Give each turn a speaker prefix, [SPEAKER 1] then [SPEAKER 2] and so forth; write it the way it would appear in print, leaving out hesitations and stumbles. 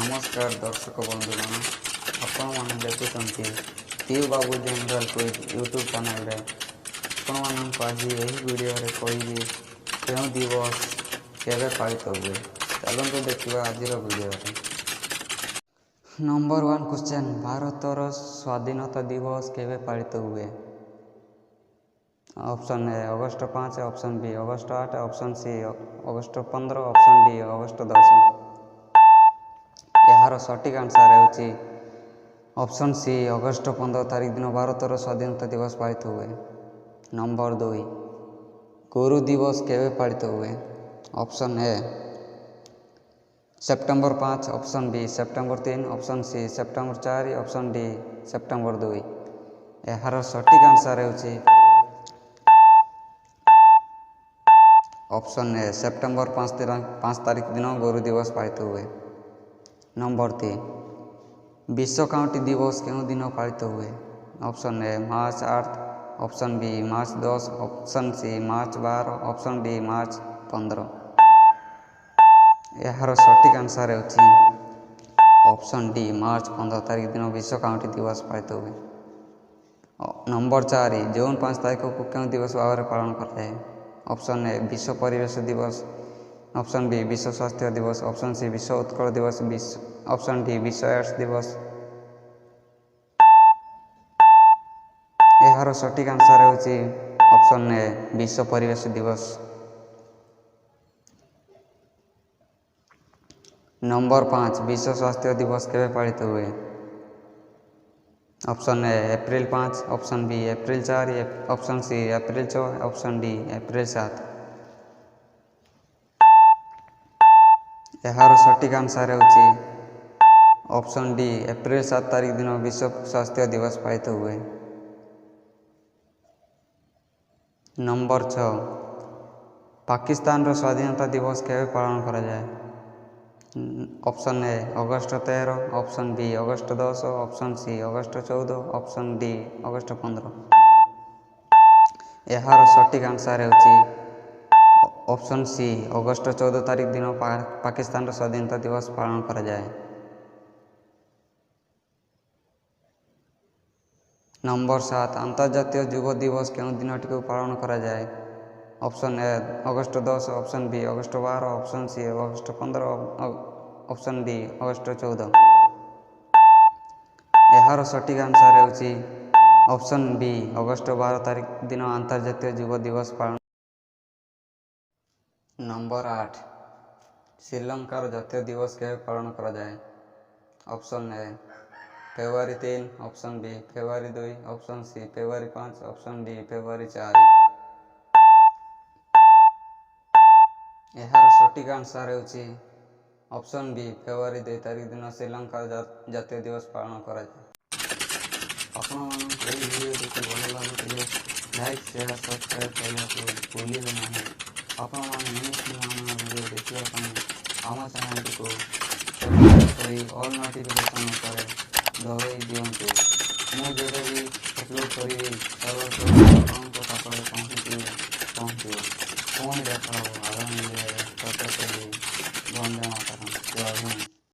[SPEAKER 1] ନମସ୍କାର ଦର୍ଶକ ବନ୍ଧୁଗଣ, ଆପଣମାନେ ଦେଖୁଛନ୍ତି ତିଉ ବାବୁ ଜେନେରାଲ କୁଇଜ୍ ୟୁଟ୍ୟୁବ୍ ଚ୍ୟାନେଲରେ। ଆପଣମାନଙ୍କୁ ଆଜି ଏହି ଭିଡ଼ିଓରେ କହିବି କେଉଁ ଦିବସ କେବେ ପାଳିତ ହୁଏ। ଚାଲନ୍ତୁ ଦେଖିବା ଆଜିର ଭିଡ଼ିଓରେ। ନମ୍ବର 1 କ୍ୱେଶ୍ଚନ୍, ଭାରତର ସ୍ୱାଧୀନତା ଦିବସ କେବେ ପାଳିତ ହୁଏ? Option A August 5, option B August 8, option C August 15, option D August 10। ଏହାର ସଠିକ୍ ଆନ୍ସର୍ ହେଉଛି ଅପସନ୍ ସି ଅଗଷ୍ଟ 15 ତାରିଖ ଦିନ ଭାରତର ସ୍ୱାଧୀନତା ଦିବସ ପାଳିତ ହୁଏ। ନମ୍ବର 2, ଗୁରୁ ଦିବସ କେବେ ପାଳିତ ହୁଏ? Option A September 5, option B September 3, option C September 4, option D September 2। ଏହାର ସଠିକ୍ ଆନ୍ସର୍ ହେଉଛି ଅପସନ୍ ଏ ସେପ୍ଟେମ୍ବର 5 ତାରିଖ ଦିନ ଗୁରୁ ଦିବସ ପାଳିତ ହୁଏ। ନମ୍ବର 3, ବିଶ୍ୱ ଖାଉଟି ଦିବସ କେଉଁ ଦିନ ପାଳିତ ହୁଏ? Option A March 8, option B March 10, option C March 12, option D March 15। ଏହାର ସଠିକ୍ ଆନ୍ସର୍ ହେଉଛି ଅପସନ୍ ଡି ମାର୍ଚ୍ଚ 15 ତାରିଖ ଦିନ ବିଶ୍ୱ ଖାଉଟି ଦିବସ ପାଳିତ ହୁଏ। ନମ୍ବର 4, ଜୁନ୍ 5 ତାରିଖକୁ କେଉଁ ଦିବସ ଭାବରେ ପାଳନ କରାଯାଏ? ଅପସନ୍ ଏ ବିଶ୍ୱ ପରିବେଶ ଦିବସ, ଅପସନ୍ ବି ବିଶ୍ୱ ସ୍ୱାସ୍ଥ୍ୟ ଦିବସ, ଅପସନ୍ ସି ବିଶ୍ୱ ଉତ୍କଳ ଦିବସ, ଅପସନ୍ ଡି ବିଶ୍ୱ ଏଡ୍ସ ଦିବସ। ଏହାର ସଠିକ୍ ଆନ୍ସର୍ ହେଉଛି ଅପସନ୍ ଏ ବିଶ୍ୱ ପରିବେଶ ଦିବସ। ନମ୍ବର 5, ବିଶ୍ୱ ସ୍ୱାସ୍ଥ୍ୟ ଦିବସ କେବେ ପାଳିତ ହୁଏ? Option A April 5, option B April 4, option C April 6, option D April 7। ଏହାର ସଠିକ୍ ଆନ୍ସର୍ ହେଉଛି ଅପସନ୍ ଡି ଏପ୍ରିଲ 7 ତାରିଖ ଦିନ ବିଶ୍ୱ ସ୍ୱାସ୍ଥ୍ୟ ଦିବସ ପାଳିତ ହୁଏ। ନମ୍ବର 6, ପାକିସ୍ତାନର ସ୍ୱାଧୀନତା ଦିବସ କେବେ ପାଳନ କରାଯାଏ? Option A August 13, option B August 10, option C August 14, option D August 15। ଏହାର ସଠିକ୍ ଆନ୍ସର୍ ହେଉଛି ଅପସନ୍ ସି ଅଗଷ୍ଟ 14 ତାରିଖ ଦିନ ପାକିସ୍ତାନର ସ୍ୱାଧୀନତା ଦିବସ ପାଳନ କରାଯାଏ। ନମ୍ବର 7, ଆନ୍ତର୍ଜାତୀୟ ଯୁବ ଦିବସ କେଉଁ ଦିନଟିକୁ ପାଳନ କରାଯାଏ? ଅପସନ୍ ଏ August 10, option B August 12, option C August 15, option D August 14। ଏହାର ସଠିକ୍ ଆନ୍ସର୍ ହେଉଛି ଅପସନ୍ ବି ଅଗଷ୍ଟ 12 ତାରିଖ ଦିନ ଆନ୍ତର୍ଜାତୀୟ ଯୁବ ଦିବସ ପାଳନ। ନମ୍ବର 8, ଶ୍ରୀଲଙ୍କାର ଜାତୀୟ ଦିବସ କେବେ ପାଳନ କରାଯାଏ? ଅପସନ୍ ଏ ଫେବୃଆରୀ 3, ଅପସନ୍ ବି ଫେବୃଆରୀ 2, ଅପସନ୍ ସି ଫେବୃଆରୀ 5, ଅପସନ୍ ଡି ଫେବୃଆରୀ 4। ଏହାର ସଠିକ୍ ଆନ୍ସର୍ ହେଉଛି ଅପସନ୍ ବି ଫେବୃଆରୀ 2 ତାରିଖ ଦିନ ଶ୍ରୀଲଙ୍କାର ଜାତୀୟ ଦିବସ ପାଳନ କରାଯାଏ। ଆପଣମାନଙ୍କୁ ଏହି ଭିଡ଼ିଓଟିକୁ ଭଲ ଲାଗୁଥିଲେ ଲାଇକ୍, ସେୟାର, ସବସ୍କ୍ରାଇବ୍ କରିବାକୁ ଭୁଲିବେ ନାହିଁ। ଆପଣମାନେ ଏମିତି ନୂଆ ନୂଆ ଭିଡ଼ିଓ ଦେଖିବା ପାଇଁ ଆମ ଚ୍ୟାନେଲଟିକୁ ସବସ୍କ୍ରାଇବ୍ କରି ଅଲ୍ ନୋଟିଫିକେସନ୍ ଉପରେ ଦବାଇ ଦିଅନ୍ତୁ। ମୁଁ ଯେବେ ବି ଅପଲୋଡ଼ କରିବି ସର୍ବପ୍ରଥମେ